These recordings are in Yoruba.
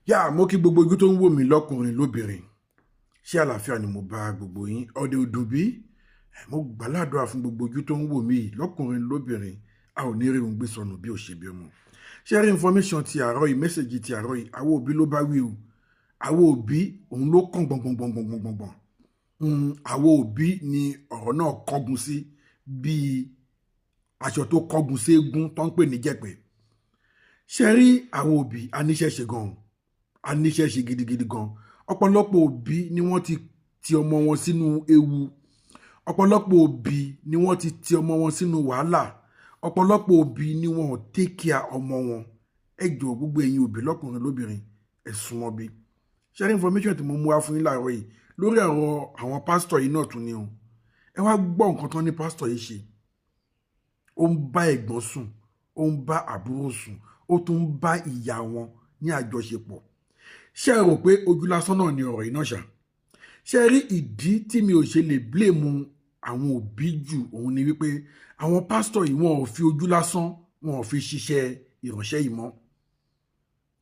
Yá, mo kí gbogbo ojú tó ń wò mí lọ́kùnrin lóbìnrin. Ṣé àlàáfíà ni mo bá gbogbo yín? Ọdẹ òdùn bí? Mo gbàládùra fún gbogbo ojú tó ń wò mí lọ́kùnrin lóbìnrin. A ò ní rí ohun gbé sọnù bí ò ṣe bí ọmọ. Ṣé rí information ti àárọ̀ yìí, message ti àárọ̀ yìí, àwọn òbí ló bá wí o. Àwọn òbí òun ló kàn gbọ̀ngbọ̀ngbọ̀ngbọ̀ngbọ̀n. Àwọn òbí ni ọ̀rọ̀ náà kángun sí bíi aṣọ tó kángun sí eégún tó ń pè ní jẹ̀pẹ̀. Ṣé rí àwọn òbí, a níṣẹ́ ṣe gan-an, a níṣẹ́ ṣe gidigidi gan. Ọ̀pọ̀lọpọ̀ òbí ni wọ́n ti ti ọmọ wọn sínú ewu, ọ̀pọ̀lọpọ̀ òbí ni wọ́n ti ti ọmọ wọn sínú wàhálà, ọ̀pọ̀lọpọ̀ òbí ni wọn ò take care ọmọ wọn. Ẹ jọ̀ọ́, gbogbo ẹ̀yin òbí lọ́kùnrin lóbìnrin, ẹ súnmọ́ bí. Ṣé rí information tí mo mú wá fún yín láàárọ̀ yìí lórí ọ̀rọ̀ àwọn pásítọ̀ yìí náà tún ni o. Ẹ wá gbọ́ nǹkan tán ní pásítọ̀ yìí ṣe. Ó ń bá ẹ̀gbọ́n sùn, ó ń bá àbúrò sùn, ó tún ń bá ìyá wọn ní àjọṣepọ̀. Ṣé ẹ rò pé ojú lásán náà ni ọ̀rọ̀ yìí náà ṣá? Ṣé ẹ rí ìdí tí mi ò ṣe lè blame àwọn òbí jù? Òun ni wípé àwọn pásítọ̀ yìí, wọn ò fi ojú lásán, wọn ò fi ṣiṣẹ́ ìránṣẹ́ yìí mọ́.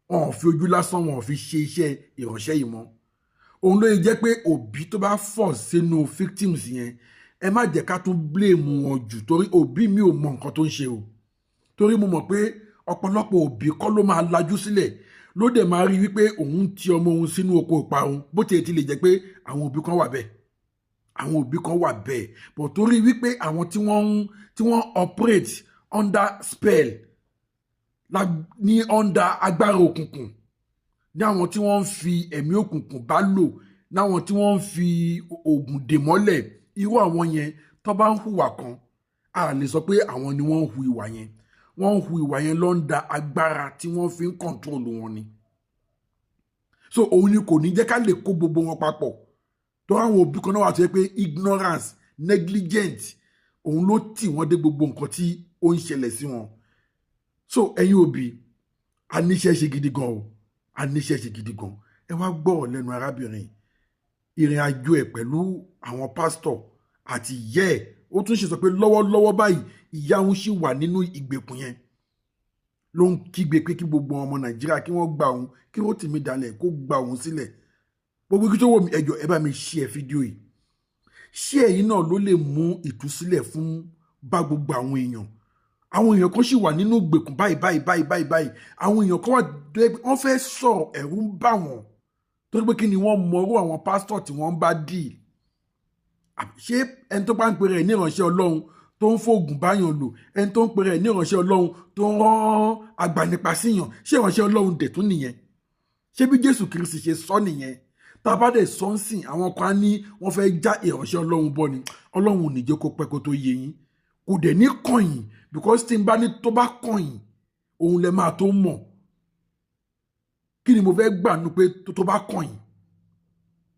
Wọn ò fi ojú lásán, wọn ò fi ṣe iṣẹ́ ìránṣẹ́ yìí mọ́. Òun ló yẹ jẹ́ pé òbí tó bá fọ̀ sínú victims yẹn, ẹ má jẹ́ ká tún blame wọn jù, torí òbí mi ò mọ nǹkan tó ń ṣe o. Torí mo mọ̀ pé ọ̀pọ̀lọpọ̀ òbí kọ́ ló máa lajú sílẹ̀, ló dẹ̀ máa rí wípé òun ti ọmọ òun sínú oko ìparun. Bó tiẹ̀ ti lè jẹ́ pé àwọn òbí kan wà bẹ́ẹ̀, àwọn òbí kan wà bẹ́ẹ̀, but torí wípé àwọn tí wọ́n operate under spell ní under agbára òkùnkùn, ní àwọn tí wọ́n ń fi ẹ̀mí òkùnkùn bá lò, ní àwọn tí wọ́n ń fi oògùn dè mọ́lẹ̀, irú àwọn yẹn tó bá ń hùwà kan, a lè sọ pé àwọn ni wọ́n ń hu ìwà yẹn. Wọ́n ń hu ìwà yẹn lọ́ńdà agbára tí wọ́n fi ń control wọn ni. So òun ni kò ní jẹ́ ká lè kó gbogbo wọn papọ̀, tó àwọn òbí kan náà wà tó yẹ pé ignorance, negligent, òun ló tì wọ́n dé gbogbo nǹkan tí ó ń ṣẹlẹ̀ sí wọn. So ẹ̀yin òbí, a níṣẹ́ ṣe gidi gan o, a níṣẹ́ ṣe gidi gan. Ẹ wá gbọ́ lẹ́nu arábìnrin, ìrìn àjò ẹ̀ pẹ̀lú àwọn pásítọ̀ àti ìyá ẹ̀. Ó tún ṣe sọ pé lọ́wọ́lọ́wọ́ báyìí, ìyá òun ṣì wà nínú ìgbèkùn yẹn, ló ń kígbe pé kí gbogbo ọmọ Nàìjíríà kí wọ́n gba òun, kí Rótìmí Daniel kó gba òun sílẹ̀. Gbogbo ibi tó wò mí, ẹ jọ̀ọ́, ẹ bá mi share fídíò yìí. Share yìí náà ló lè mú ìtúsílẹ̀ fún bá gbogbo àwọn èèyàn. Àwọn èèyàn kan sì wà nínú ìgbèkùn báyìí báyìí báyìí báyìí báyìí. Àwọn èèyàn kan wà wọ́n fẹ́ sọ̀rọ̀, ẹ̀rù ń bà wọ́n, torí pé kí ni? Wọ́n mọ̀rú àwọn pásítọ̀ tí wọ́n ń bá dì. Ṣé ẹni tó bá ń pèrè ní ìránṣẹ́ Ọlọ́run tó ń fògùn báyàn lò, ẹni tó ń pèrè ní ìránṣẹ́ Ọlọ́run tó ń rán agbanipa síyàn, ṣé ìránṣẹ́ Ọlọ́run dẹ̀ tún nìyẹn? Ṣé bí Jésù Kristi ṣe sọ nìyẹn? Tá a bá dẹ̀ sọ ń sìn, àwọn kan á ní wọ́n fẹ́ já ìránṣẹ́ Ọlọ́run bọ́ ni. Ọlọ́run ò ní jẹ́ kó pẹ́ kó tó yé yín. Kò dẹ̀ ní kọ̀yìn, because tí n bá ní tó bá kọ̀yìn, òun lẹ máa tó mọ̀ kí ni mo fẹ́ gbà nú pé tó bá kọ̀yìn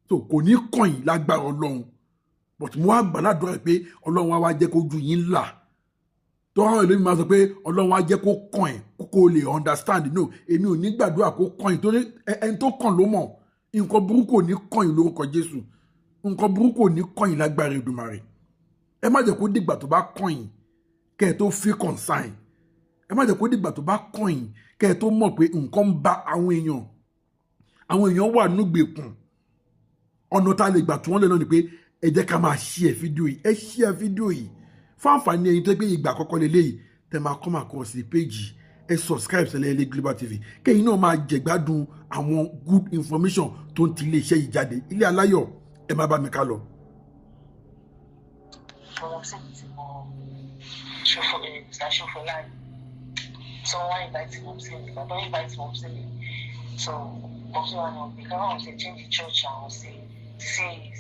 tó kò ní kọ̀yìn lágbára Ọlọ́run. But mo wá gbà ládùúrà pé Ọlọ́run á wá jẹ́ kó ju yín là. Tó àwọn ìlú mi máa sọ pé Ọlọ́run á jẹ́ kó kàn ẹ́ kó lè understand. No, èmi ò ní gbàdúrà kó kàn yín, torí ẹni tó kàn ló mọ̀. Nǹkan burúkú ò ní kàn yín lórúkọ Jésù. Nǹkan burúkú ò ní kàn yín lágbára Èdùmàrè. Ẹ má jẹ́ kó dìgbà tó bá kàn yín kẹ́ ẹ tó feel concern. Ẹ má jẹ́ kó dìgbà tó bá kàn yín kẹ́ ẹ tó mọ̀ pé nǹkan ń ba àwọn èèyàn. Àwọn èèyàn wà núgbèkùn. Ọ̀nà tá a lè gbà tí wọ́n lè náà ni pé ẹ jẹ́ ká máa share fídíò yìí. Ẹ share fídíò yìí fún àǹfààní ẹ̀yin tó pé ìgbà àkọ́kọ́ lélẹ́yìí tẹ máa come across the page. Ẹ subscribe sí Ẹlẹ́yẹlé Global TV, kẹ́yìn náà máa jẹ̀gbádùn àwọn good information tó ń ti ilé iṣẹ́ yìí jáde. Ilé aláyọ̀, ẹ má bá mi ká lọ. Mumsy mi ti mọ ṣòfò, Mr. Ṣòfòláì, so wọ́n invite mumsy mi. Bàbá invite mumsy mi, so mumsy wa ní ọ̀gbìn káwọn ṣe change church àwọn sí CAC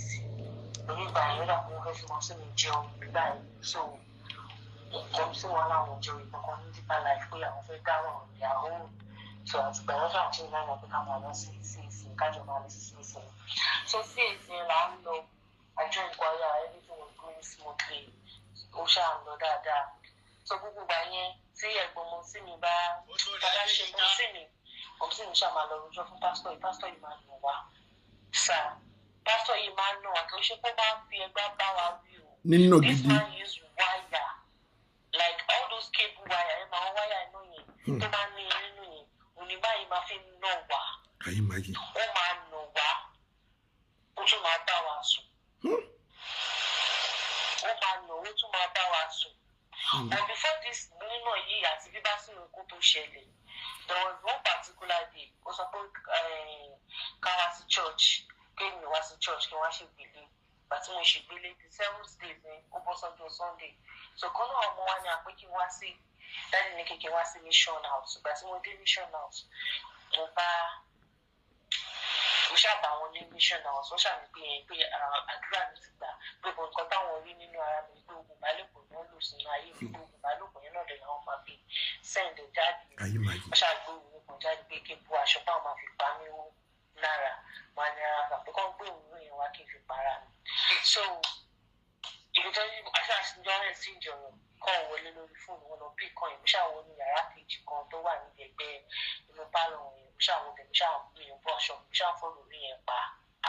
lórí ìgbà yẹn. Ó dà kó wọ́n fẹ́ fi mumsy mi jẹun nígbà yẹn. So mumsy wa láwọn jẹun ìkankan ní Deeper Life, pé àwọn fẹ́ dáwọ̀ ìyàwó. So àtìgbà yẹn ṣáà change line pé ká máa lọ sí CAC, kájọ máa lọ sí CAC. So CAC là ń lọ. I joined choir, everything was going smoothly, ó ṣáà ń lọ dáadáa. So gbogbo ìgbà yẹn, tí ẹ̀gbọ́n mumsy mi bá bàbá ṣe mumsy mi, mumsy mi ṣáà máa lọ rojọ́ fún pásítọ̀ yìí. Pásítọ̀ yìí máa nù wá sá, pásítọ̀ yìí máa nù wá. Kì í ṣe pé ó máa ń fi ẹgbẹ́ bá wa wí o. Nínú This gidi. man use wire, like all those cable wire, ẹ máa wáyà inú yẹn tó máa ń ní nínú yẹn, òní báyìí máa fi nà wá. Can you imagine? Ó máa nà wá, ó tún máa bá wa sùn. Ó máa nà, ó tún máa bá wa sùn. But before this nínà yìí àti bíbá sínú ikú tó ṣẹlẹ̀, there was one particular day, ó sọ pé ká wá sí church, kéèmí wá sí church kí wọ́n á ṣègbélé. Ìgbà tí mo ṣègbélé, the seventh day ni ó bọ́ sọ́jọ́ Sunday. So kan náà ọmọ wa ní àpé kí n wá sí, daddy ní kékeré wá sí mission house. Ìgbà tí mo dé mission house, mo bá mo ṣàbà wọn ní mission house, wọ́n ṣàmì pé yẹn pé àdúrà mi ti gbà, pé gbogbo nǹkan táwọn rí nínú ara mi, pé oògùn ìbálòpọ̀ ni wọ́n lò sínú ayé mi, pé oògùn ìbálòpọ̀ yẹn náà lè làwọn máa fi send jáde. Can you imagine? Wọ́n ṣàgbé òun kan jáde pé kí n bu aṣọ báwọn máa fi pa mí wó lára, wọn ní ara fà pé kọ́ gbé òun yẹn wá kí n fi para mi. So ibi tó ní aṣọ àṣìjọ rẹ̀ sí ìjọ̀rọ̀ kọ́ wọlé lórí fóònù wọn lọ bí kan yẹn, mo ṣáà wọnú yàrá kejì kan tó wà níbi ẹgbẹ́ inú pálọ̀ wọn yẹn, mo ṣáà wọ bẹ̀, mo ṣáà mi ò bọ́ aṣọ, mo ṣáà fọ́ọ̀lù orí yẹn pa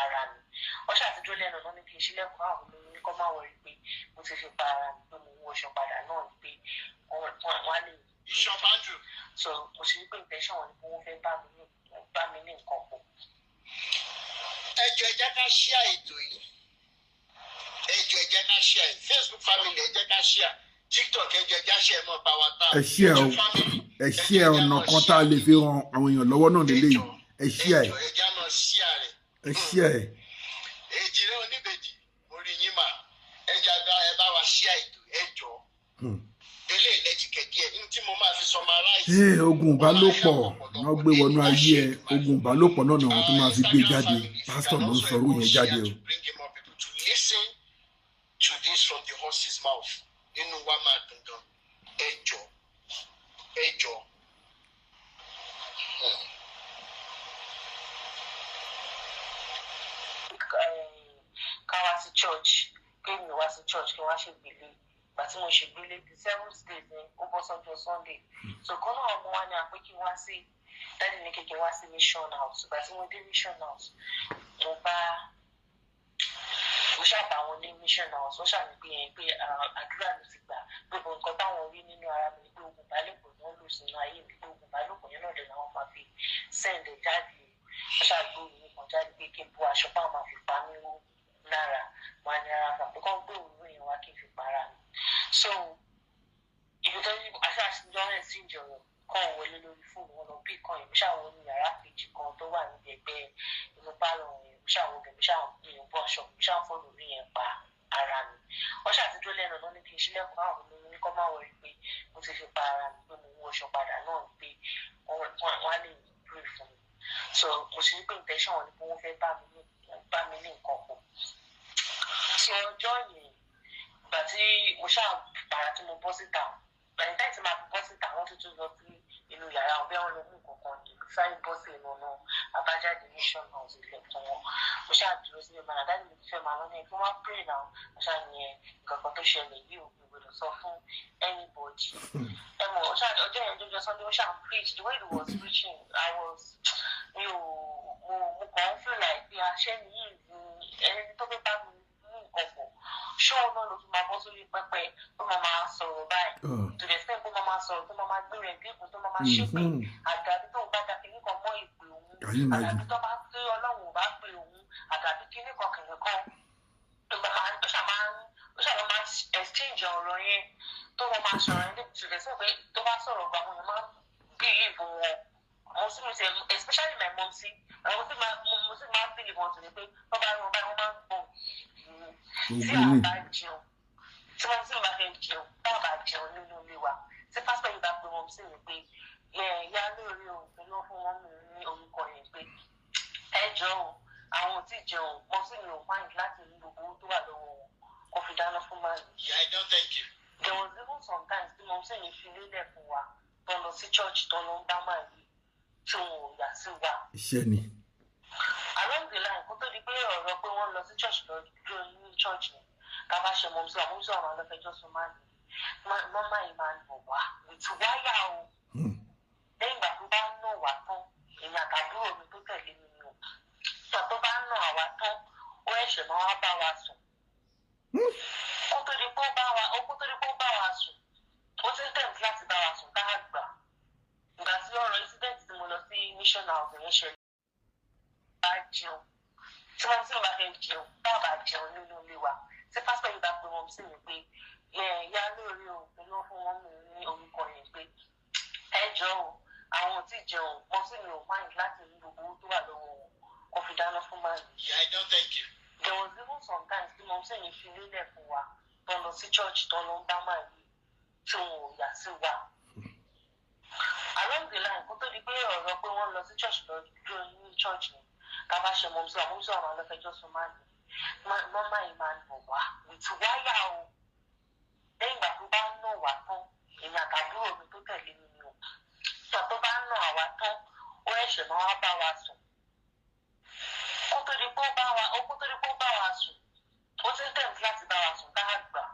ara mi. Wọ́n ṣáà ti dúró lẹ́nu ọ̀nà ní kí n ṣílẹ̀kùn àwọn ọmọ mi ní kọ́ máa wọrí pé mo ti fi pa ara mi, pé mo ń wọṣọ padà náà ni pé wọ́n á lè. Bishop Andrew. So mo ṣe wípé intention wọn ni pé wọ́n fẹ́ bá mi ní nǹkan pọ̀. Ẹ jọ̀ọ́, ẹ jẹ́ ká share ètò yìí. Ẹ jọ̀ọ́, ẹ jẹ́ ká share. Facebook family, ẹ jẹ́ ká share. TikTok, ẹ jọ̀ọ́, ẹ jẹ́ share mọ́ bá wa tá. Ẹ share o, ẹ share. Ọ̀nà kan tá a lè fi ran àwọn èèyàn lọ́wọ́ náà lélẹ́yìí, ẹ share. Ẹ jọ̀ọ́, ẹ jẹ́ máa share rẹ̀. Ẹ share. Èjì rẹ̀ oníbejì, mo rí yín mà. Ẹ jẹ́ ẹ bá wa share ètò, ẹ jọ̀ọ́. Eléyìí lẹ́jìkẹ̀ díẹ̀ ní tí mo máa fi summarize. Ee, ogun ìbálòpọ̀ wọ́n gbé wọnú ayé ẹ, ogun ìbálòpọ̀ náà ni àwọn tó máa fi gbé jáde. Pásítọ̀ ló ń sọ̀rọ̀ yẹn jáde o. Bring more people to listen to this from the horse's mouth. Inú wa máa dùn gan. Ẹ jọ̀ọ́, ẹ jọ̀ọ́. Ká wá sí church, kéèmí wá sí church kí wọ́n á ṣègbélé. Ìgbà tí mo ṣègbélé, the seventh day ni ó bọ́ sọ́jọ́ Sunday. So kan náà ọmọ wa ní àpé kí n wá sí, daddy ní kékeré wá sí mission house. Ìgbà tí mo dé mission house, mo bá mo ṣàbà wọn ní mission house, wọ́n ṣàmì pé yẹn pé àdúrà mi ti gbà, pé gbogbo nǹkan táwọn rí nínú ara mi, pé oògùn ìbálòpọ̀ ni wọ́n lò sínú ayé mi, pé oògùn ìbálòpọ̀ yẹn náà lè làwọn máa fi send jáde. Wọ́n ṣàgbé òun kan jáde pé kí n bu aṣọ báwọn máa fi pa mí wó lára, wọn ní ara fà pé kọ́ gbé òun yẹn wá kí n fi para mi. So ibi tó ní aṣọ àṣìjọ rẹ̀ sí ìjọ̀rọ̀ kọ́ wọlé lórí fóònù wọn lọ bí kan yẹn, mo ṣáà wọnú yàrá kejì kan tó wà níbi ẹgbẹ́ inú pálọ̀ wọn yẹn, mo ṣáà wọ bẹ̀, mo ṣáà mi ò bọ́ aṣọ, mo ṣáà fọ́ọ̀lù orí yẹn pa ara mi. Wọ́n ṣáà ti dúró lẹ́nu ọ̀nà ní kí n ṣílẹ̀kùn àwọn ọmọ mi ní kọ́ máa wọrí pé mo ti fi pa ara mi, pé mo ń wọṣọ padà náà ni pé wọ́n á lè pray fún mi. So mo ṣe wípé intention wọn ni pé wọ́n fẹ́ bá mi ní nǹkan pọ̀. So ọjọ́ yẹn, ìgbà tí mo ṣáà para tí mo bọ́ síta, by the time tí màá fi bọ́ síta, wọ́n tuntun lọ sí inú yàrá wọn bí wọ́n lọ mú nǹkan kan ní sáré bọ́ sí inú ọ̀nà àbájáde mission house ilẹ̀kùn wọn. Mo ṣáà dúró síbẹ̀, màá dájú mi ti fẹ́ máa lọ ní ẹgbẹ́ wọn pray now. Mo ṣáà ní ẹ nǹkan kan tó ṣẹlẹ̀ yìí ò gbọdọ̀ sọ fún anybody. Ẹ mọ̀, ọjọ́ yẹn jọjọ Sunday, ó ṣáà ń preach. The way he was preaching, I was mi ò mo mo kàn ń feel like bí aṣẹ́ mi yìí ni ẹni tó fẹ́ bá mi ní nǹkan pọ̀, ṣé òun náà ló fi máa bọ́ sórí pẹpẹ tó máa máa sọ̀rọ̀ báyìí, to the extent tó máa máa sọ̀rọ̀, tó máa máa gbé rẹ̀ gégùn, tó máa máa ṣépè, àdàbí tóun bá da kinní kan mọ́ ìpè òun, àdàbí tó bá tí Ọlọ́run ò bá pè òun, àdàbí kinní kan kìnìún kan tó máa tó ṣàmá ó ṣàmá máa exchange ọ̀rọ̀ yẹn, tó máa máa sọ̀rọ̀ yẹn to the extent pé tó bá sọ̀rọ̀ gbà wọn máa believe wọn. Mo sì ṣe, especially my mom sí, àwọn tí mo sì máa ń believe wọn tó ní pé wọ́n bá wọn báyìí, wọ́n máa ń gbọ̀n tí a bá jẹun, tí wọ́n sì máa fẹ́ jẹun, bá a bá jẹun nínú ilé wa, tí pásítọ̀ yìí bá pe wọn sí mi pé yẹ ya lóore o, pẹ̀lú fún wọn mi ní orúkọ yẹn pé ẹ jọ o, àwọn ò tí jẹun, mo sì mi ò mind láti rí gbogbo owó tó wà lọ́wọ́ wọn kó fi dáná fún màmí. Yeah, I don't thank you. There was even sometimes tí mo sì ní fi lélẹ̀ fún wa tó lọ sí church, tó lọ ń bá màá yìí tí wọn ò yà sí wa. Iṣẹ́ ni. Along the line, kó tó di pé ọ̀rọ̀ pé wọ́n lọ sí church lọ dúró ní church ni ká bá ṣe mọ̀mísí wa, mọ̀mísí wa máa lọ fẹjọ́ sùn máa ní mọ́má yìí máa nà wá with wáyà o. Lẹ́yìn ìgbà tó bá ń nà wá tán, èmi àtàbúrò mi tó tẹ̀lé mi ni o, ìgbà tó bá ń nà wá tán, ó ẹ̀ṣẹ̀ máa wá bá wa sùn. Kó tó di pé ó bá wa ó kó tó di pé ó bá wa sùn, ó ti ń tẹ̀sí láti bá wa sùn ká gbà. Ìgbà tí ọ̀rọ̀ incident tí mo lọ sí mission house yẹn ṣẹlẹ̀. Bá jẹun, tí wọ́n sì bá fẹ́ jẹun, bá bá jẹun nínú ilé wa, tí pásítọ̀ yìí bá pe wọn sí mi pé yá lórí o, pẹ̀lú fún wọn mi ní orúkọ yẹn pé ẹ jọ o, àwọn ò tí jẹun. Wọn sì mi ò mind láti rí gbogbo owó tó wà lọ́wọ́ wọn kó fi dáná fún màmí. Yeah, I don't thank you. There was even sometimes tí mo sì ní fi lélẹ̀ fún wa tó lọ sí church, tó lọ ń bá màá yìí, tí wọn ò yà sí wa. Along the line, kó tó di pé ọ̀rọ̀ pé wọ́n lọ sí church, lọ dúró ní church ni ká bá ṣe mọ̀mísí wa, mọ̀mísí wa máa lọ fẹjọ́ sùn máa ní mọ́má yìí, máa nà wá with wáyà o. Lẹ́yìn ìgbà tó bá ń nà wá tán, èmi àtàbúrò mi tó tẹ̀lé mi ni o, ìgbà tó bá ń nà wá tán, ó ẹ̀ṣẹ̀ máa wá bá wa sùn. Kó tó di pé ó bá wa sùn, ó ti ń tẹ̀mí láti bá wa sùn ká gbà.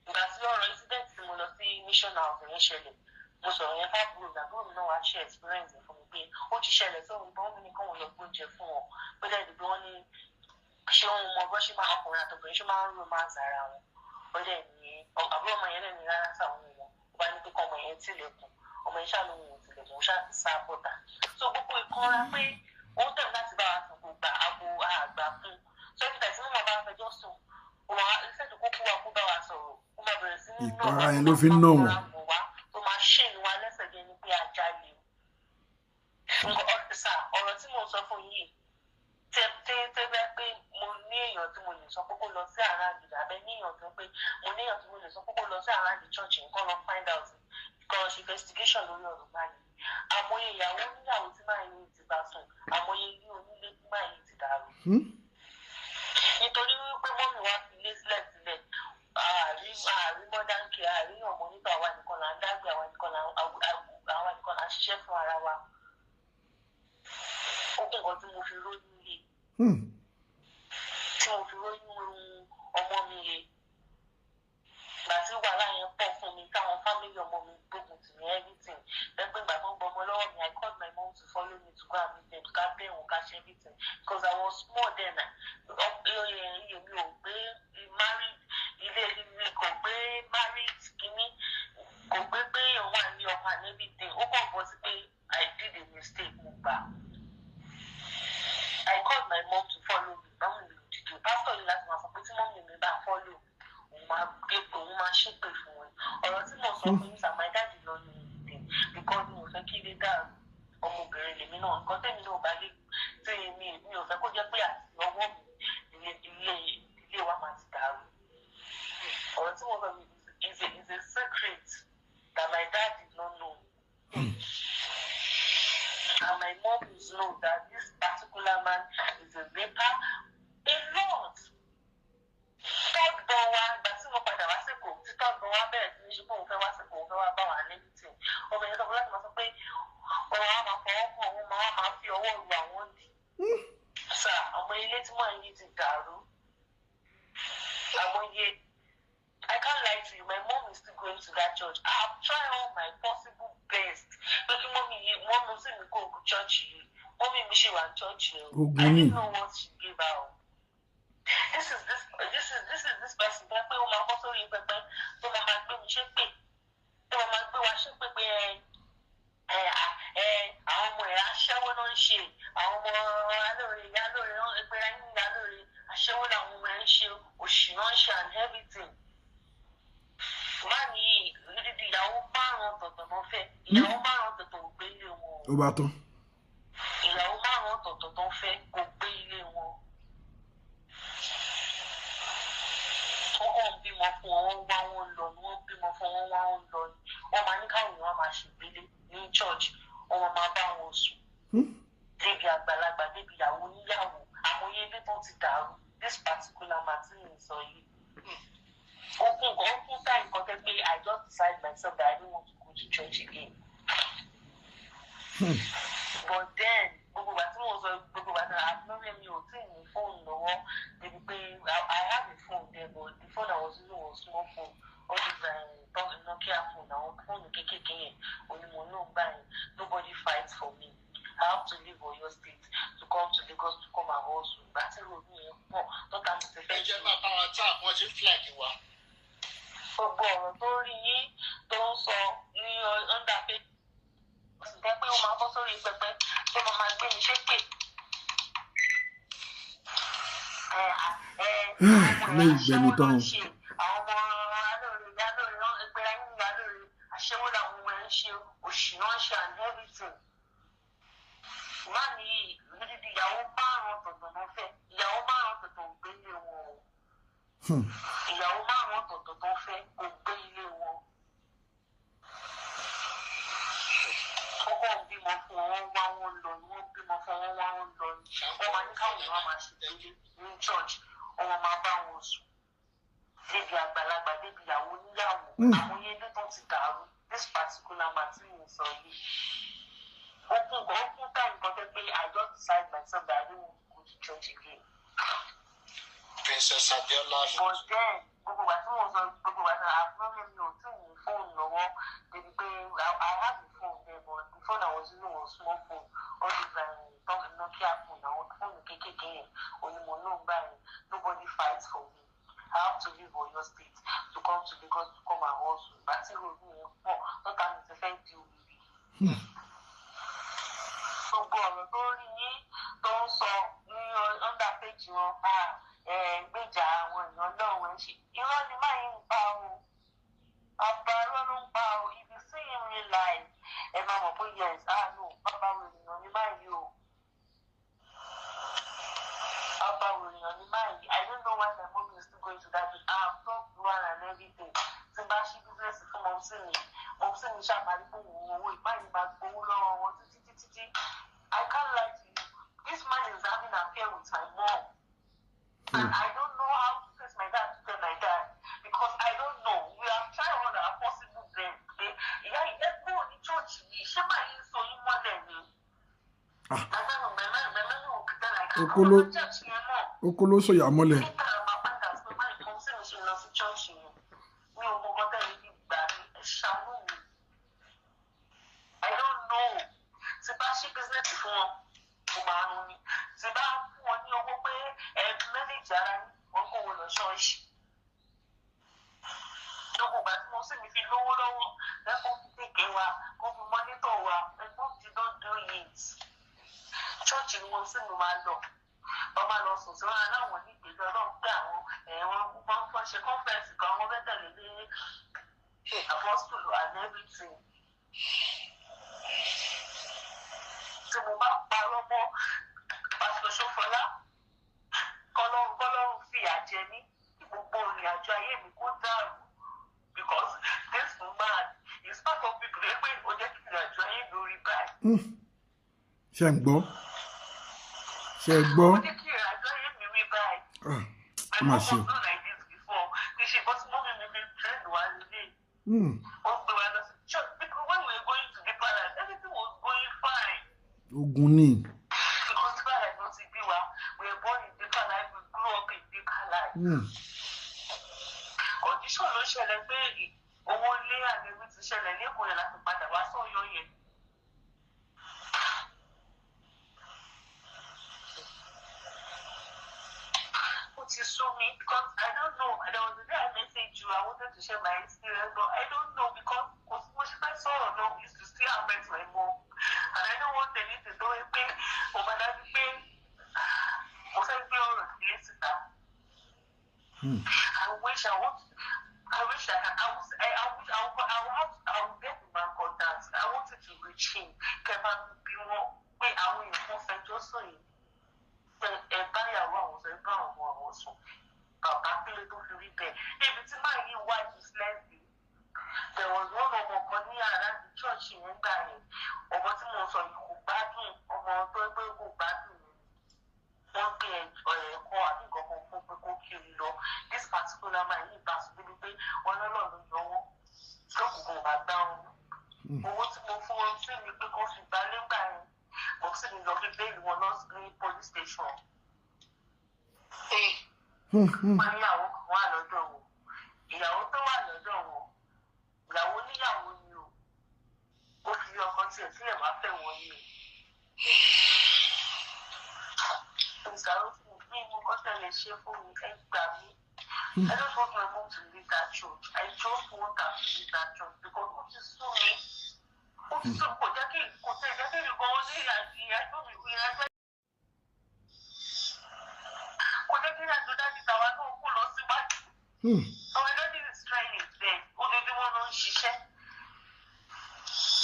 Ìgbà tí ọ̀rọ̀ incident tí mo lọ sí mission house yẹn ṣẹlẹ̀, mo sọ̀rọ̀ yẹn fábúrò mi. Àbúrò mi náà wá ṣe experience fún mi pé ó ti ṣẹlẹ̀ sóhun pé wọ́n ní kóun lọ gbóúnjẹ fún wọn, pé dẹ́ẹ̀dì bí wọ́n ní ṣé òun mọ bó ṣe máa ọkùnrin àtọkùnrin ṣe máa ń romance ara wọn. Ó dẹ̀ ní àbúrò ọmọ yẹn lẹ́nu rárá sáwọn wọn ó bá ní pé kọ́ ọmọ yẹn tilẹ̀kùn, ọmọ yẹn ṣáà lóhun ò tilẹ̀kùn, ó ṣáà ti sá bọ́tà. So gbogbo ìkanra pé ó tẹ̀ láti bá wa sùn, kò gbà, àgbo àgbà fún. So ẹni tẹ̀sí mọ́ bá fẹjọ́ sùn, ó máa iṣẹ́ tó kó kú wa kó bá wa sọ̀rọ̀, ó máa bẹ̀rẹ̀ sí ní nà Ìkanra yẹn ló fi ń nà wọ́n. Wá tó máa ṣe ní wa lẹ́sẹ̀ bí ẹni pé ajá lè nǹkan ọ̀sà. Ọ̀rọ̀ tí mo sọ fún yìí, tẹ tẹ tẹ bẹ pé mo ní èèyàn tí mo lè sọ pé kó lọ sí àràǹdì, àbẹ ní èèyàn tó pé mo ní èèyàn tí mo lè sọ pé kó lọ sí àràǹdì church, nǹkan lọ find out, nǹkan lọ ṣe investigation lórí ọ̀rọ̀ báyìí. Àmọye ìyàwó níyàwó tí máa yìí ti bá sùn, àmọye ilé onílé tí máa yìí ti dàrú, nítorí wípé mummy wa fi ilé sílẹ̀ sílẹ̀, àárí àárí modern care, àárí ọmọ nígbà àwa nìkan là ń dágbé, àwa nìkan là ń ṣiṣẹ́ fún ara wa. Ó kún nǹkan tí mo fi róyún lé, tí mo fi róyún ọmọ mi yẹ. Ìgbà tí wàhálà yẹn pọ̀ fún mi, káwọn family ọmọ mi gbógun tì mí, everything lẹ́gbẹ́, ìgbà tó ń gbọmọ lọ́wọ́ mi, I called my mom to follow me to go and meet them, ká bẹ̀ wọ́n, ká ṣe everything, because I was small then. Iye mi ò gbé married, ilé mi kò gbé married kínní, kò gbé pé òun wà ní ọkọ and everything. Ó kàn bọ́ sí pé I did a mistake, mo gbà. I called my mom to follow me. Mummy mi ò dìde. Pásítọ̀ yìí láti máa sọ pé tí mummy mi bá follow, òun máa gé, òun máa ṣépè fún wọn. Ọ̀rọ̀ tí mo sọ fún yín sir, my daddy lọ ní ìdè, because mi ò fẹ́ kí ilé dàrú. Ọmọbìnrin lèmi náà, nǹkan tèmi náà bá lè tí mi ò fẹ́ kó jẹ́ pé àti ọwọ́ mi ilé wa máa ti dàrú. Ọ̀rọ̀ tí mo sọ is a secret that my dad did not know. And my mom know that this particular man is a raper. A lot. Third born wa, ìgbà tí mo padà wá sí Èkó, tí third born wa bẹ̀rẹ̀ sí ní ṣe pé òun fẹ́ wá sí Èkó, òun fẹ́ wá bá wa ní meeting. Ọmọ yẹn sọ fún láti máa sọ pé òun á máa fọwọ́ kàn, òun máa máa fi ọwọ́ ru àwọn dì. Sir, ọmọ ilé tí mò ń yí ti dàrú. Àwọn iye, I can't lie to you, my mom is still going to that church. I've tried all my possible best pé kí mummy yìí, wọ́n mú sí mi kó ògùn church yìí. Mummy mi ṣe wà ní church yìí o. Ogun I ni. didn't know what she gave her o. This is this person pé ó máa bọ́ sórí pẹpẹ, tó máa máa gbé mi ṣépè, tó máa máa gbé wa ṣépè pé ẹ àwọn ọmọ ẹ aṣẹ́wó náà ń ṣe, àwọn ọmọ alóore, ìyá alóore náà, ẹgbẹ́ ayé ìyá alóore, aṣẹ́wó làwọn ọmọ ẹ ń ṣe, òṣì náà ń ṣe and everything. Man yìí, dídí ìyàwó márùn ọ̀tọ̀ọ̀tọ̀ ló fẹ́. Ìyàwó márùn ọ̀tọ̀ọ̀tọ̀ ò gbé ilé wọn. Ó bá tán. Ìyàwó márùn ọ̀tọ̀ọ̀tọ̀ tó fẹ́ kò gbé ilé wọn. Wọ́n kàn ń bímọ fún wọn, wọ́n wá wọn lọ ni. Wọ́n bímọ fún wọn, wá wọn lọ ni. Wọ́n máa ní káwọn èèyàn máa ṣègbélé ní church, wọ́n máa máa bá wọn sùn débi àgbàlagbà, débi ìyàwó oníyàwó. Àmọye ilé tó ti dàrú, this particular man tí mi sọ yìí, ó kún ó kún táì nǹkan tẹ́ pé I just decide myself that I don't want to go to church again. But then gbogbo ìgbà tí mo sọ, gbogbo ìgbà tí àbúrò mi ò tí ì ní fóònù lọ́wọ́ débi pé I have a phone there, but the phone I was using was small phone, all these Nokia phone, àwọn fóònù kéékèèké yẹn onímọ̀ náà gbà yẹn. Nobody fights for me. I have to leave Oyo State to come to Lagos to come and hustle. Ìgbà tí ronú yẹn pọ̀ tọ́ta mi ti Ẹ fẹ́ jẹ́ máa bá wa tá àwọn tí ń flag wa. Gbogbo ọ̀rọ̀ tó rí yín tó ń sọ ní under pé ó sì jẹ́ pé ó máa bọ́ sórí pẹpẹ, tó máa máa gbé mi ṣépè. Ilé ìgbẹ́nu tán. Àwọn ọmọ alóore, ìyá alóore, ẹgbẹ́ ayé ìyá alóore, aṣẹ́wó làwọn ọmọ ẹ̀ ń ṣe, òṣì náà ń ṣe and everything. Má ní ìrírí ìyàwó márùn-ún ọ̀tọ̀ọ̀tọ̀ ló fẹ́, ìyàwó márùn-ún ọ̀tọ̀ọ̀tọ̀ ò gbé ilé wọn o. Ìyàwó márùn-ún ọ̀tọ̀ọ̀tọ̀ tó fẹ́ kò gbé ilé wọn. Wọ́n kàn bímọ fún wọn, wọ́n wá wọn lọ ni, wọ́n bímọ fún wọn, wá wọn lọ ni. Wọ́n máa ní káwọn èèyàn máa ṣe délé ní church, wọ́n máa bá wọn sùn. Débi àgbàlagbà, débi ìyàwó oníyàwó, àwọn ilé tó ti dàrú, this particular man tí mo sọ yìí. Ó kún ó kún time kan tẹ́ pé I just decide myself that I don't want to go to church again. Princess Abiola. But then, gbogbo ìgbà tí mo sọ, gbogbo ìgbà tí àbúrò mi ò tí ì ní fóònù lọ́wọ́, débi pé I have a phone there, but the phone I was using was small phone. All these Nokia phone, àwọn fóònù kéékèèké yẹn, òní mo náà gbà yẹn. Nobody fights for me. I have to leave Oyo State to come to Lagos to come and hustle. Ìgbà tí ìrònú yẹn pọ̀, lọ́tà mi ti fẹ́ di òwìwí. Gbogbo ọ̀rọ̀ tó rí yín tó ń sọ ní under page wọn, gbèjà àwọn èèyàn lọ́wọ́ ẹ̀ ṣe. Irọ́ ni máa ń pa o. Bàbá irọ́ ló ń pa o. If you see him real life, ẹ máa mọ̀ pé yes, ah no, bàbá ènìyàn ni máa yí o. Bàbá ènìyàn ni máa yí. I don't know why my mom is still going to that place. I have talked to her and everything. Tí n bá ṣí business fún mumsy mi, mumsy mi ṣàmàlí fún òun owó ìpáyìí máa gbowó lọ́wọ́ wọn títí títí tí. I can't lie to you. This man is having an affair with my mom. And I don't know how to face my dad to tell my dad because I don't know. We have tried all our possible best. Ìyá ẹ kúrò ní church yìí, ṣé màá yín sọ yín mọ́lẹ̀ ni? Okolo okolo sọ̀yà mọ́lẹ̀. Nígbà máa padà sọ báyìí kan sí mi ṣe lọ sí church yẹn. Mi ò mọ nǹkan tẹ́lẹ̀ fi gbà mí, ẹ ṣàánú mi. I don't know. Tí bá ṣí business fún wọn, mo máa ń ní. Tí bá fún wọn ní owó pé ẹ manage ara yín, wọ́n kó wọn lọ ṣọ́ọ̀ṣì. Lóko ìgbà tí mo sì mi fi lówó lọ́wọ́, lẹ́kọ̀ọ́ fi tèké wa, kó fi monitor wa, my mom did not do it. Church ni wọ́n sì mi máa lọ. Wọ́n máa lọ sùn sí wọn aláwọ̀ ní ìgbésẹ̀ ọlọ́run pé àwọn ẹ̀wọ̀n máa ń fọ́n ṣe conference kan, wọ́n fẹ́ tẹ̀lé ní apostle and everything. Tí mo bá parọ́ mọ́ Pásítọ̀ Ṣófọlá, kọ́lọ́run kọ́lọ́run fìyà jẹ mí kí gbogbo ìrìn àjò ayé mi kó dàrú because this man is part of people pé ó jẹ́ kí ìrìn àjò ayé mi rí báyìí. Ṣé ń gbọ́? Ṣé ń gbọ́? Ó jẹ́ kí ìrìn àjò ayé mi rí báyìí. Ah, My ó mà mom ṣe o. was not like this before. Kì í ṣe nǹkan tí mummy mi fi train wa nílé. Wọ́n gbé wa lọ sí church because when we were going to the palace, everything was going fine. Ogun ni. Because Deeper Life ló ti bí wa. We were born in Deeper Life, we grew up in Deeper Life. Condition ló ṣẹlẹ̀ pé owó ilé àlewí ti ṣẹlẹ̀ lẹ́kọ̀ọ́ yẹn láti padà wá sọ́yọ́ yẹn. Ó ti sú mi because I don't know. There was a day I messaged you, I wanted to share my experience, but I don't know because kò sí mo ṣe fẹ́ sọ̀rọ̀ náà is to still affect my mom. And I don't want anything tó wí pé mo bá dájú pé mo fẹ́ gbé ọ̀rọ̀ sílé síta. I wish I want. I wish I can. I was. I wish I would. I would have. I would get my contact. I wanted to reach him. Kẹ́ bá mi bí wọ́n pé àwọn èèyàn kan fẹjọ́ sùn yìí. Pé ẹ bá ìyàwó àwọn sọ, ẹ bá àwọn ọmọ àwọn sùn. Bàbá kílé tó fi rí bẹ́ẹ̀. Ibi tí máa yí wá useless dé. There was one ọmọ kan ní àrà ní church yẹn gbà yẹn. Ọmọ tí mo sọ yìí kò gbádùn. Ọmọ tó gbé kò gbádùn yẹn, wọ́n gbé ẹ̀kọ́ àbí nǹkan kan fún pé kó kiri lọ. This particular man yìí bá sọ débi pé wọn lọ́lọ́ ló yọ wọ́n tó kù kò bá gbá wọn. Owó tí mo fún wọn sí mi pé kó fi gbá lẹ́gbà yẹn, mo sì ní lọ fi bẹ́ẹ̀lì wọn lọ sí police station. Wọ́n ní ìyàwó kan wà lọ́dọ̀ wọn, ìyàwó tó wà lọ́dọ̀ wọn, ìyàwó oníyàwó ni o, ó fi ọkọ tiẹ̀ sílẹ̀ wá fẹ́ wọn ni o. Ìsàrò fún mi mo kọ́ tẹ̀lé ṣe fún mi, ẹ gbà mí. I just want my mom to leave that church. I just want her to leave that church because ó ti sú mi. Ó ti sú mi, kò jẹ́ kí kò tẹ̀ jẹ́ kí mi gan ní ìrìnàjò mi ìrìnàjò. Kò jẹ́ kí ìrìnàjò dájú tàwa náà So my daddy is trying his best. Ojoojúmọ́ ló ń ṣiṣẹ́.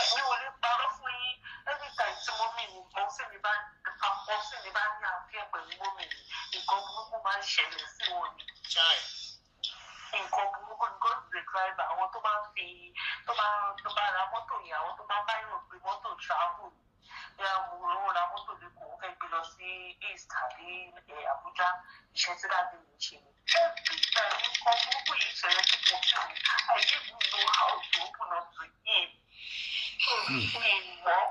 Èmi ò lè parọ́ fún yín. Anytime tí mummy mi, mumsy mi bá ní àfíà pẹ̀lú mummy mi, nǹkan burúkú máa ń ṣẹlẹ̀ sí wọn ni. Chai. Nǹkan burúkú. God is a driver. Àwọn tó máa ń fi tó bá ra mọ́tò yẹn, àwọn tó máa ń báyọ̀ gbé mọ́tò travel. Bí àwọn ra mọ́tò lẹ́kọ̀ọ́, ó fẹ́ gbé lọ sí East àbí Abuja, iṣẹ́ tí daddy mi ń ṣe ni. Every time nǹkan burúkú yìí ṣẹlẹ̀ sí mumsy mi, I didn't even know how to open up to him. Mi mọ̀.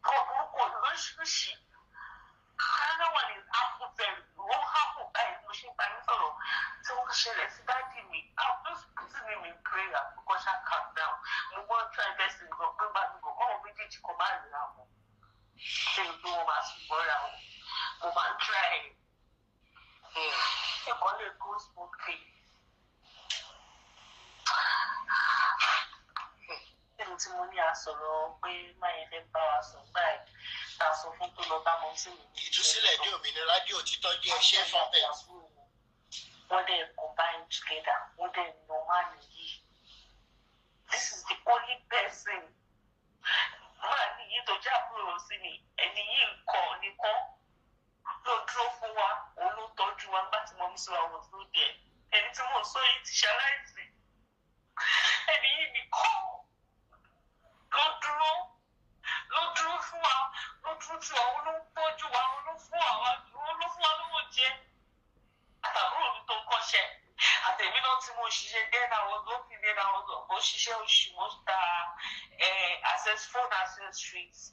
Nǹkan burúkú lóríṣiríṣi. Another one is happen very, ó happen báyìí mo ṣe ń bá yín sọ̀rọ̀ tí wọ́n ṣẹlẹ̀ sí daddy mi. I'm just putting him in prayer because I calm down. Mo máa ń try best nǹkan pé bá mi bọ̀ kọ́ méjèèjì kan má ríra wọn. Ṣé o pé wọ́n máa sùn mọ́ra wọn? Mo máa ń try. Ẹ̀kọ́ lè go smoothly. Nínú tí mo ní a sọ̀rọ̀ pé máa yẹn fẹ́ bá wa sùn báyìí, tá a sọ fún tó lọ bá mumsy mi. Ìtúsílẹ̀ dé, òmìnira dé, òtítọ́ dé, ẹ ṣe fún bẹ́ẹ̀. Wọ́n dẹ̀ combine together, wọ́n dẹ̀ nà man yìí. This is the only person, man yìí tó jẹ́ àbúrò sí mi, ẹni yìí kọ́ nìkan ló dúró fún wa, òun ló tọ́jú wa nígbà tí mumsy wa was not there. Ẹni tí mò ń sọ yìí ti ṣaláìsí. Ẹni yìí nìkan ló dúró fún wa, ló dúró tù wa, òun ló ń tọ́jú wa, òun ló fún wa lówó jẹ, àtàbúrò mi tó ń kọ́ṣẹ́, àtẹ̀mí náà tí mo ṣiṣẹ́. Then I was working, then I was mo ṣiṣẹ́ oṣù, mo ta access phone accessories.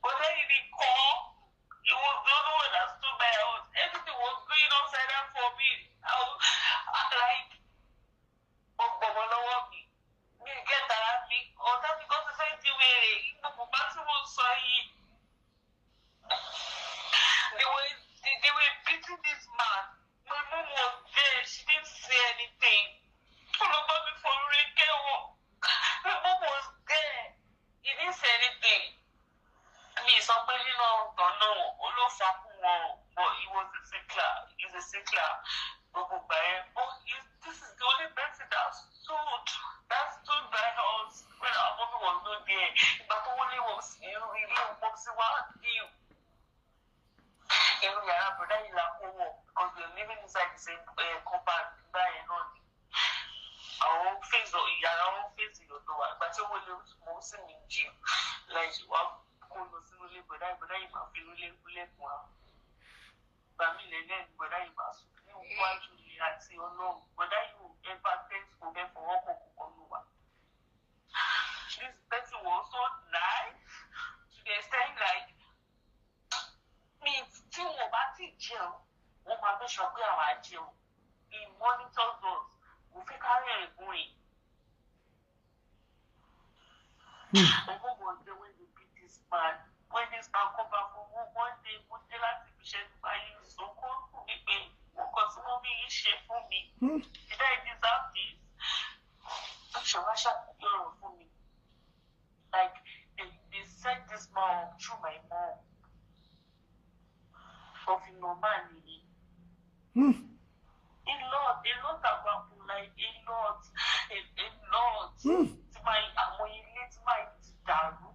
But then he call, he was the only one that stood by us. Everything was going upside down for me. I was like, ó gbọmọ lọ́wọ́ mi, mi ì gẹ́ta ara mi, ọ̀tá mi kọ́ ti fẹ́ di wèrè. Gbogbo bá tí mo sọ yìí, they were beating this man. My mom was there. She didn't say anything. Olùkọ́ mi forúre kẹ́wọ̀. My mom was there. He didn't say anything. Mi sọ pé nínú ọ̀tọ̀ náà ó ló fà fún wọn, but he was a sickler. He's a sickler. Gbogbo ìgbà yẹn. But this is the only person that stood by us when our mommy was not there. Ìgbà tó wọlé wọ̀ sí irú ilé mumsy wa ní inú yàrá bọ̀dá yìí la kó wọ̀, because we were living inside the same compound nígbà yẹn náà ni. Àwọn face yàrá wọn face ọ̀dọ̀ wa. Ìgbà tí wọ́n lé mumsy mi jì like wá kó lọ sínú ilé bọ̀dá yìí, bọ̀dá yìí máa fi ilé lẹ́kùn wa. Gbà mí lẹ́lẹ́ ní bọ̀dá yìí máa sùn ní iwájú ilé àti Ọlọ́run. Bọ̀dá yìí ò ever thanks kò fẹ́ fọwọ́ kọ̀ kọ̀ọ̀kan ló wà. This person was so nice to the extent like mi tí wọn bá ti jẹun, wọn máa fẹ́ sọ pé àwọn á jẹun. He monitors us. Kò fẹ́ ká rìnrìn kúrìn. My mom was there when they beat this man. When this man come back from work one day, mo dé láti ibi iṣẹ́ nípa yìí, sunkún fún mi pé wọ́n kàn tí wọ́n bí yìí ṣe fún mi. Did I deserve this? Ó ṣe wá ṣàlàyé ọ̀rọ̀ fún mi. Like they set this man up through my mom. Of normal nìyí. A lot have happened, like a lot, a lot. Tí máa àwọn ilé tí máa ti dàrú,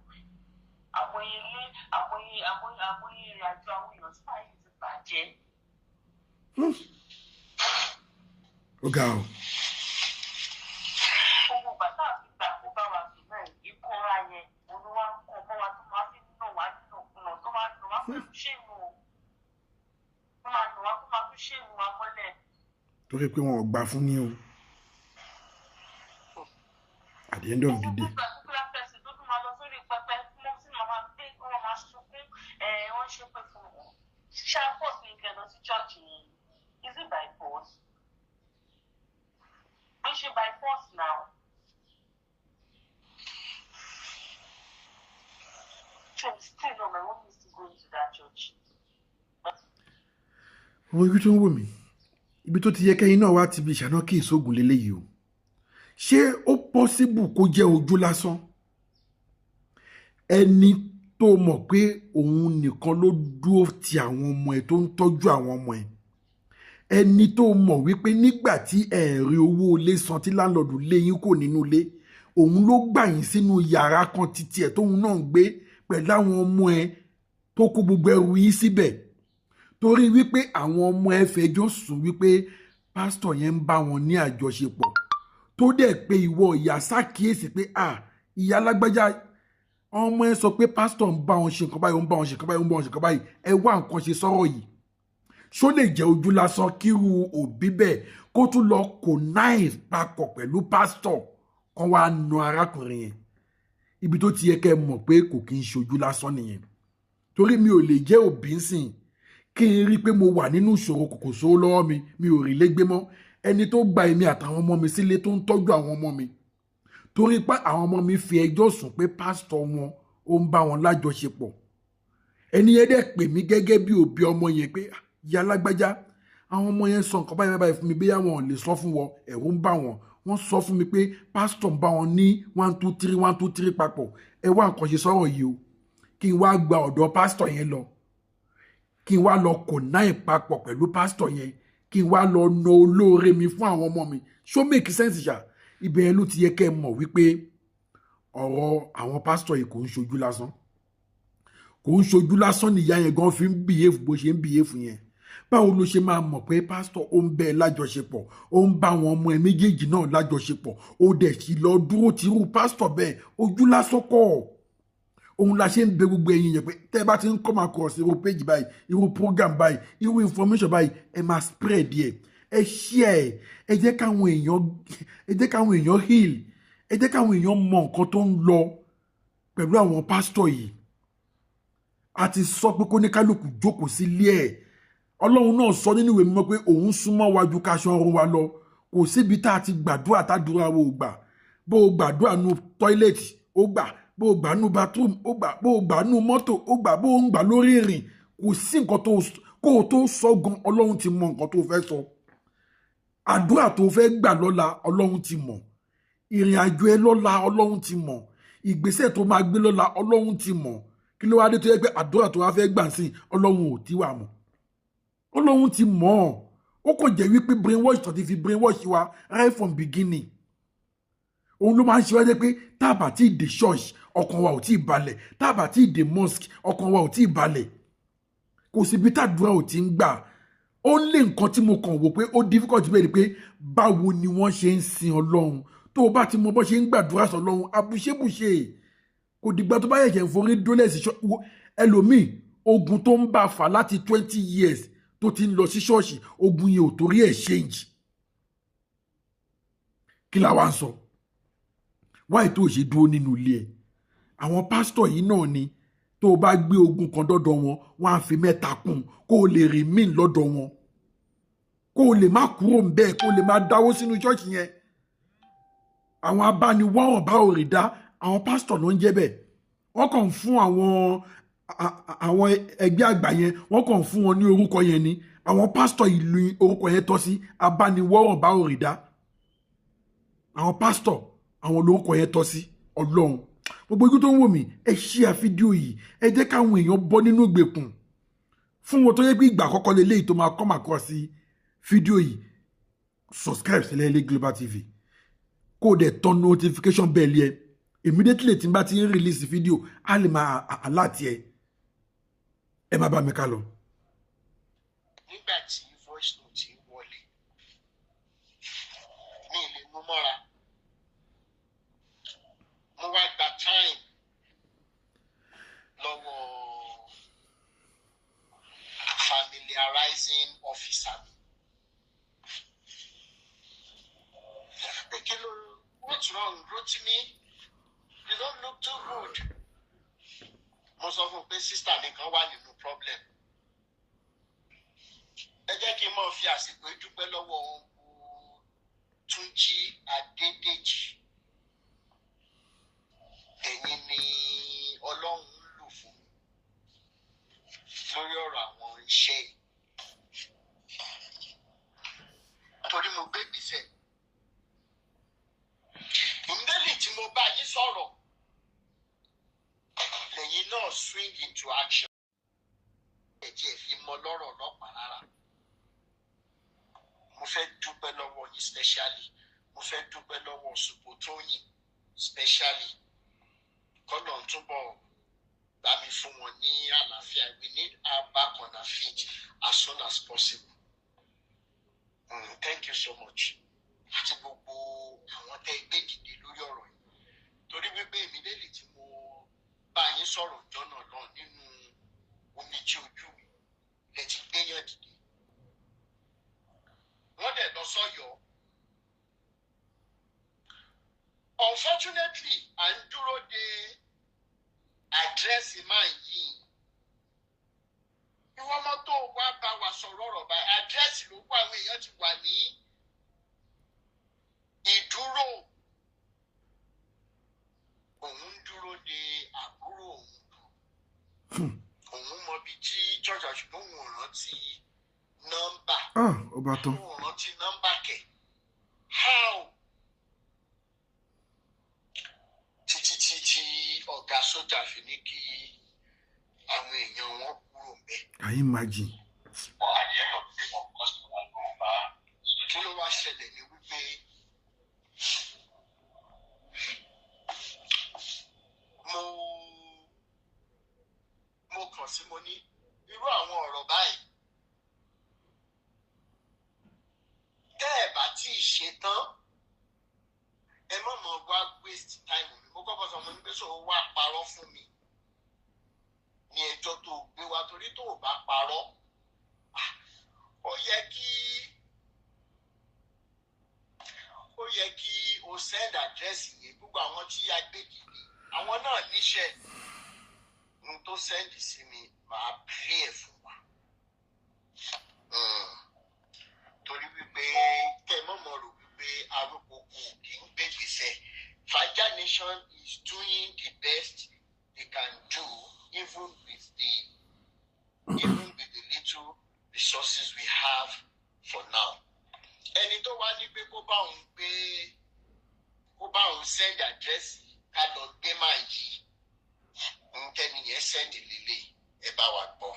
àwọn ilé, àwọn ìrìn àjò àwọn èèyàn tí máa yìí ti bàjẹ́. Ó ga o. Gbogbo ìgbà tá a fi gbà kó bá wa sùn náà, ìkọra yẹn olúwa ń kọ mọ́ wa tó máa fi nà wá nínàkúnà, tó máa nà wá pẹ̀lú ṣéènù o, tó máa nà wá, tó máa fi chain wa mọ́lẹ̀. Torí pé wọn ò gbà fún ní o, at the end of the day. Gbogbo particular person tó tún máa lọ sórí pẹpẹ mumsy, máa gbé wọn, máa sunkún ẹ, wọ́n ṣe pé fún wọn. Ṣá force ní kẹ́ lọ sí church yẹn? Is it by force? Ó ṣe by force now. So still no, my mom used to go into that church. Owó ibi tó ń wò mí, ibi tó ti yẹ kẹ́yìn náà wá ti fi ìṣáná kí ìṣógun lélẹ́yìí o. Ṣé ó possible kó jẹ́ ojú lásán? Ẹni tó mọ̀ pé òun nìkan ló dúró ti àwọn ọmọ ẹ̀, tó ń tọ́jú àwọn ọmọ ẹ̀. Ẹni tó mọ̀ wípé nígbà tí ẹ rí owó ilé san tí láńlọ́ọ̀dù lé yín kò nínú ilé, òun ló gbà yín sínú yàrá kan títí ẹ̀ tóun náà ń gbé pẹ̀lú àwọn ọmọ ẹ tó kó gbogbo ẹrù yín síbẹ̀, torí wípé àwọn ọmọ ẹ fẹjọ́ sùn wípé pásítọ̀ yẹn ń bá wọn ní àjọṣepọ̀, tó dẹ̀ pé ìwọ ìyá ṣàkíyèsí pé à ìyá alágbájá, ọmọ ẹ sọ pé pásítọ̀ ń bá wọn ṣe nǹkan báyìí, ó ń bá wọn ṣe nǹkan báyìí, ó ń bá wọn ṣe nǹkan báyìí, ẹ wá nǹkan ṣe sọ́rọ̀ yìí. Ṣó lè jẹ́ ojú lásán kírú òbí bẹ́ẹ̀ kó tún lọ connive papọ̀ pẹ̀lú pásítọ̀ kan wá na arákùnrin yẹn? Ibi tó ti yẹ kẹ́ ẹ mọ̀ pé kò kí ń ṣojú lásán nìyẹn. Torí mi ò lè jẹ́ òbí ń sìn kí n rí i pé mo wà nínú ìṣòro, kòkò sówó lọ́wọ́ mi, mi ò rí lé gbé mọ́, ẹni tó gba èmi àtàwọn ọmọ mi sílé tó ń tọ́jú àwọn ọmọ mi, torí pé àwọn ọmọ mi fi ẹjọ́ sùn pé pásítọ̀ wọn ó ń bá wọn lájọṣepọ̀, ẹni yẹn dẹ̀ pè mí gẹ́gẹ́ bí òbí ọmọ yẹn pé ìyá alágbájá, àwọn ọmọ yẹn sọ nǹkan báyìí báyìí fún mi, bóyá wọn ò lè sọ fún wọn, ẹ̀rù ń bà wọ́n, wọ́n sọ fún mi pé pásítọ̀ ń bá wọn ní 1 2 3 1 2 3 papọ̀, ẹ wá nǹkan ṣe sọ́rọ̀ yìí o, kí n wá gba ọ̀dọ̀ pásítọ̀ yẹn lọ, kí n wá lọ connive papọ̀ pẹ̀lú pásítọ̀ yẹn, kí n wá lọ na olóore mi fún àwọn ọmọ mi. Ṣó make sense ṣá? Ibẹ̀ yẹn ló ti yẹ kẹ́ ẹ mọ̀ wípé ọ̀rọ̀ àwọn pásítọ̀ yìí kò ń ṣojú lásán, kò ń ṣojú lásán. Nìyá yẹn gan fi ń behave bó ṣe ń behave yẹn. Báwo ló ṣe máa mọ̀ pé pásítọ̀ ó ń bẹ́ ẹ lájọṣepọ̀, ó ń bá àwọn ọmọ ẹ méjèèjì náà lájọṣepọ̀, ó dẹ̀ sì lọ dúró tírú pásítọ̀ bẹ́ẹ̀? Ojú lásán kọ́. Òun la ṣe ń bẹ gbogbo ẹ̀yin yẹn pé tẹ́ ẹ bá ti ń come across irú page báyìí, irú program báyìí, irú information báyìí, ẹ máa spread ẹ, ẹ share ẹ, ẹ jẹ́ káwọn èèyàn, ẹ jẹ́ káwọn èèyàn heal, ẹ jẹ́ káwọn èèyàn mọ nǹkan tó ń lọ pẹ̀lú àwọn pásítọ̀ yìí. A ti sọ pé kó ní kálukú jókòó sílé ẹ̀. Ọlọ́run náà sọ nínú ìwé mímọ́ pé òun súnmọ́ wa ju kaṣọ ọrùn wa lọ. Kò síbi tá a ti gbàdúrà tádúrà wo gbà. Bó o gbàdúrà nu toilet, ó gbà. Bó o gbà nu bathroom, ó gbà. Bó o gbà nu mọ́tò, ó gbà. Bó o ń gbà lórí ìrìn, kò sí nǹkan tó kó o tó sọ gan, Ọlọ́run ti mọ nǹkan tó fẹ́ sọ. Àdúrà tó fẹ́ gbà lọ́la, Ọlọ́run ti mọ̀. Ìrìn àjò ẹ lọ́la, Ọlọ́run ti mọ̀. Ìgbésẹ̀ tó máa gbé lọ́la, Ọlọ́run ti mọ̀. Kí ló wá dé tó yẹ pé àdúrà tó wá fẹ́ gbà sí, Ọlọ́run ò tí wà mọ̀? Ọlọ́run ti mọ̀ ọ́. Ó kàn jẹ́ wípé brainwash tó ti fi brainwash wa right from beginning, òun ló máa ń ṣe wá jẹ́ pé tá a bá tí ì dé church, ọkàn wa ò tí ì balẹ̀. Tá a bá tí ì dé mosque, ọkàn wa ò tí ì balẹ̀. Kò síbi tàdúrà ò ti ń gbà. Ó lé nǹkan tí mo kàn wò pé ó difficult bẹ́ẹ̀ ni pé báwo ni wọ́n ṣe ń sin Ọlọ́run. Tó o bá ti mọ bó ṣe ń gbàdúrà sọ Ọlọ́run, àbùṣebùṣe kò dìgbà tó bá yẹ̀ṣẹ̀ ń forí dólẹ̀ sí ẹlòmíì. Ogun tó ń bá fà láti 20 years tó ti ń lọ sí ṣọ́ọ̀ṣì, ogun yẹn ò torí ẹ̀ change. Kí la wá ń sọ? Wáyé tó ṣe dúró nínú ilé ẹ̀? Àwọn pásítọ̀ yìí náà ni tó o bá gbé ogun kan dọ́dọ̀ wọn, wọ́n á fi mẹ́ta kún kó o lè remain lọ́dọ̀ wọn, kó o lè má kúrò ń bẹ́ẹ̀, kó o lè má dáwó sínú ṣọ́ọ̀ṣì yẹn. Àwọn abániwọ́ràn bá ò rí dá, àwọn pásítọ̀ ló ń jẹ́ bẹ́ẹ̀. Wọ́n kàn ń fún àwọn ẹgbẹ́ àgbà yẹn, wọ́n kàn ń fún wọn ní orúkọ yẹn ni. Àwọn pásítọ̀ ìlú, orúkọ yẹn tọ́ sí abániwọ́ràn bá ò rí dá. Àwọn pásítọ̀, àwọn lórúkọ yẹn tọ́ sí. Ọlọ́run, gbogbo ojú tó ń wò mí, ẹ share fídíò yìí, ẹ jẹ́ káwọn èèyàn bọ́ nínú ìgbèkùn. Fún wọn tó yẹ pé ìgbà àkọ́kọ́ lélẹ́yìí tó máa come across sí fídíò yìí, subscribe sí Ẹlẹ́yẹlé Global TV, kó o dẹ̀ turn notification bell yẹ. Immediately tí n bá ti ń release fídíò, á lè máa alert ẹ. Ẹ má bá mi ká lọ. Nígbà tí voice note yìí wọlé, mi ì lè mú mọ́ra, mo wá gba time lọ́wọ́ familiarizing officer mi pé kí ló, what's wrong, Rotimi? You don't look too good. Mo sọ fún un pé sister mi kan wà nínú problem. Ẹ jẹ́ kí n máa fi àsìkò yìí dúpẹ́ lọ́wọ́ Túnjí Adédèjì. Ẹ̀yin ni Ọlọ́run ń lò fún mi lórí ọ̀rọ̀ àwọn iṣẹ́ yìí, torí mo gbé ìgbésẹ̀ ìmẹ́lì tí mo bá yín sọ̀rọ̀, lẹ́yìn náà swing into action. Ẹ̀ tí ẹ fi mọ lọ́rọ̀ ọlọ́pàá rárá. Mo fẹ́ dúpẹ́ lọ́wọ́ yín specially. Mo fẹ́ dúpẹ́ lọ́wọ́ Sùpòtóyìn specially. Kọ́lọ̀ ń túbọ̀ bá mi fún wọn ní àlàáfíà. We need her back on her feet as soon as possible. Thank you so much. Àti gbogbo àwọn tẹ́ gbé dìde lórí ọ̀rọ̀ yìí. Torí wípé immediately tí mo bá yín sọ̀rọ̀ jọ́nà náà nínú omijé ojú mi lẹ ti gbéyàn dìde. Wọ́n dẹ̀ lọ sọ́yọ́. Unfortunately, à ń dúró de àdírẹ́sì máa yìí. Ìwọ ọmọ tó wá bá wa sọ̀rọ̀ ọ̀rọ̀ báyìí, àdírẹ́sì ló kó àwọn èèyàn ti wà ní ìdúró. Òun ń dúró de àbúrò òun. Òun mọ ibi tí church, ṣùgbọ́n òun ò rántí nọ́mbà. Ah, ó bá tán. Òun ò rántí nọ́mbà kẹ̀. How? Títí tí tí ọ̀gá sójà fi ní kí àwọn èèyàn wọn kúrò ńbẹ̀. Can you imagine? Kí ló wá ṣẹlẹ̀ ni wípé mo kàn sí, mo ní irú àwọn ọ̀rọ̀ báyìí, tẹ́ ẹ̀ bá tí ì ṣe tán, ẹ má mọ̀ wá waste time mi. Mo kọ́kọ́ sọ, mo ní pé sọ wá parọ́ fún mi ní ẹjọ́ tó gbé wa, torí tó o bá parọ́, ó yẹ kí o send address yẹn. Gbogbo àwọn tí a gbé dìde, àwọn náà níṣẹ́ n tó send sí mi, màá play ẹ̀ fún wa. Torí wípé kẹ́ ẹ mọ̀mọ́ rò wípé arúgbó kò kì í gbégbèsè. Faja Nation is doing the best they can do even with the little resources we have for now. Ẹni tó wá ní pé kó bá òun gbé, kó bá òun send address ká lọ gbé máa yí, nkẹ́ni yẹn send lélẹ̀, ẹ bá wa gbọ́.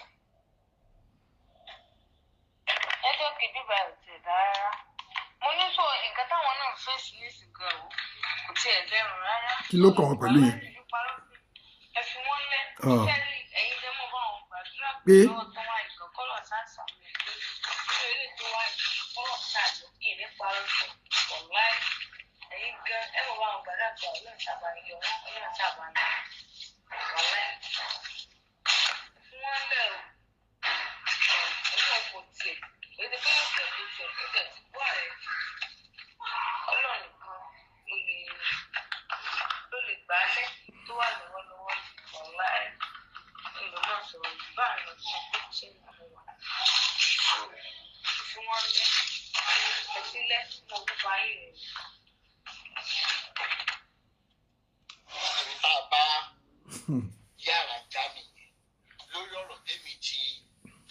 Ẹ jẹ́ kí bíbá ẹ̀ tiẹ̀ dá rárá. Mo ní sọ nǹkan táwọn náà fèsì nísìnyí o, kò tiẹ̀ dẹrùn rárá. Kí ló kàn wọ́n pẹ̀lú yẹn? Ẹ fi wọ́n lẹ̀. Ah. Sẹ́rí ẹ̀yin jẹ́ mọ́ bá wọn gbàdúrà Pé? Lọ́wọ́ tó wà nǹkan kọ́lọ̀ sáàsà mi pé nínú eré tó wà yìí kọ́lọ̀ sáàjọ ìní parọ́ fún ọ̀láì. Ẹ̀yin gan ẹ mọ̀ bá wọn gbàdúrà pé Ọlọ́run sábà ń yọ wọ́n, Ọlọ́run sábà ń yọ ọ̀láì. Ẹ fi wọ́n lẹ̀ o. Ọlọ́run kò tiẹ̀. Èyí ni pé yóò tẹ̀ tó tiẹ̀, ó tẹ̀ ti gbọ́ rẹ̀. Ọlọ́run nìkan ló lè gbà á lẹ́ tó wà lọ́wọ́lọ́wọ́ ọ̀la ẹ̀ ìlú náà sọ̀rọ̀ jù bá àná sí ṣé ìlànà wà. Fún wọn lẹ́ ẹtílẹ̀ fún ọgbọ́n ayé rẹ̀. Ibi tá a bá yàrá já nìyẹn lórí ọ̀rọ̀ tèmi ti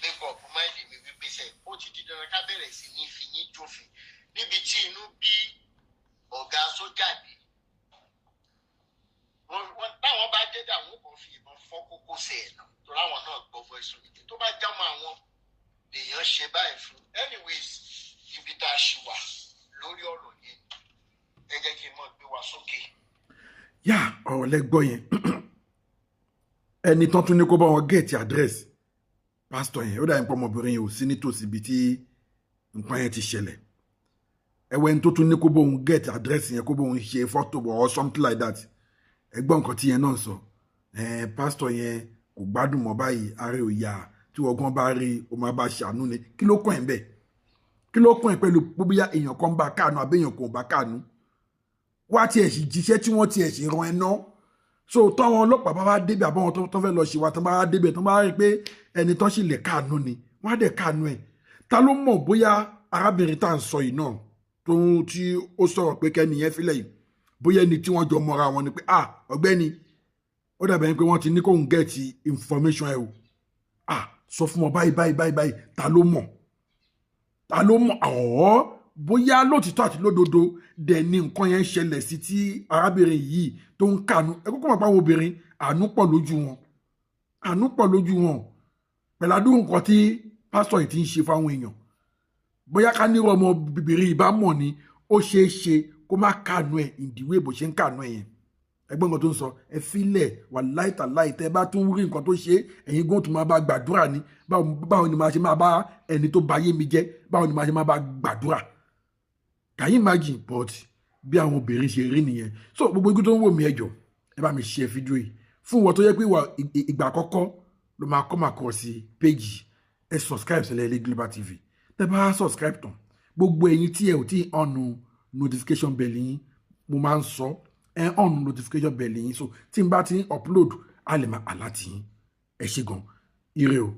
make up mind mi wípé sẹ́ ó ti di dandan ká bẹ̀rẹ̀ sí ní fi yín jófin níbi tí inú bí ọ̀gá sójà dé. Wọ́n táwọn bá dé, àwọn kò fi ìbọn fọ́ kókósẹ̀ ẹ̀ náà, torí àwọn náà gbọ́ voice note tó bá jámọ́ àwọn lèèyàn ṣe báyìí fún. Anyways, ibi tá a ṣì wà lórí ọ̀rọ̀ yẹn, ẹ jẹ́ kí n mọ̀ gbé wa sókè. Yá, ọ̀rọ̀ lẹ gbọ́ yẹn. Ẹni tán tún ní kó bá wọn get address pásítọ̀ yẹn, ó dàbí pé ọmọbìnrin yẹn ò sí nítòsí ibi tí nǹkan yẹn ti ṣẹlẹ̀. Ẹwẹ́ ní tó tún ní kó bóun get address yẹn, kó bóun ṣe photo or something like that. Ẹgbọ́n nǹkan tí yẹn náà sọ, pásítọ̀ yẹn kò gbádùn mọ́ báyìí, ara ò yá, tí ọgbọ́n bá rí o máa bá ṣàánú ni. Kí ló kàn ẹ́ bẹ́ẹ̀? Kí ló kàn ẹ́ pẹ̀lú bóyá èèyàn kan bá káànú àbí èèyàn kò bá káànú? Wá tiẹ̀ sì jíṣẹ́ tí wọ́n tiẹ̀ sì rán ẹ ná. So táwọn ọlọ́pàá bá wá débẹ̀, àbáwọn tó fẹ́ lọ ṣe wa, tó bá wá débẹ̀, tó bá rí i pé ẹni tó sì lè káànú ni, wọ́n á dẹ̀ káànú ẹ̀. Ta ló mọ̀ bóyá arábìnrin tá à ń sọ yìí náà tó ń tí ó sọ̀rọ̀ pé kẹ́ni yẹn fílẹ̀ yìí, bóyá ẹni tí wọ́n jọ mọ́ra wọn ni pé, ah, ọ̀gbẹ́ni, ó dàbẹ̀ ni pé wọ́n ti ní kóun get information ẹ o, ah, sọ fún wọn báyìí báyìí báyìí báyìí. Ta ló mọ̀? Ta ló mọ̀ ọ̀ọ́ bóyá lótìtọ́ àti lódodo dẹ̀ ni nǹkan yẹn ṣẹlẹ̀ sí tí arábìnrin yìí tó ń kànú? Ẹ kókó mọ̀ pé àwọn obìnrin, àánú pọ̀ lójú wọn, àánú pọ̀ lójú wọn. Pẹ̀lú àdúgbò nǹkan tí pásítọ̀ yìí ti ń ṣe fáwọn èèyàn. Bóyá ká ní ọmọbìnrin ìbá mọ̀ ni, ó ṣeé ṣe kó má kànú ẹ̀ ìdíwé bó ṣe ń kànú ẹ̀ yẹn. Ẹgbọ́n nǹkan tó ń sọ, ẹ filẹ̀ wà láìtàláì. Tẹ́ ẹ bá tún rí nǹkan tó ṣe, ẹ̀yin gan tún máa bá gbàdúrà ni. Báwo ni màá ṣe máa bá ẹni tó bayé mi jẹ́, báwo ni màá ṣe máa bá gbàdúrà? Can you imagine? But bí àwọn obìnrin ṣe rí nìyẹn. So gbogbo igun tó ń wò mí, ẹ jọ̀ọ́, ẹ bá mi share fídíò yìí. Fún wọn tó yẹ pé ìwà ìgbà àkọ́kọ́ ló máa kọ́ máa kọ́ sí péjì, ẹ subscribe sílẹ̀ ilé Global TV. Tẹ́ bá subscribe tán, gbogbo ẹ̀yin tí ẹ ò tí ì on notification bell yín, mo máa ń sọ, ẹ on notification bell yín, so tí n bá ti ń upload, a lè máa alert yín. Ẹ ṣé gan, ire o.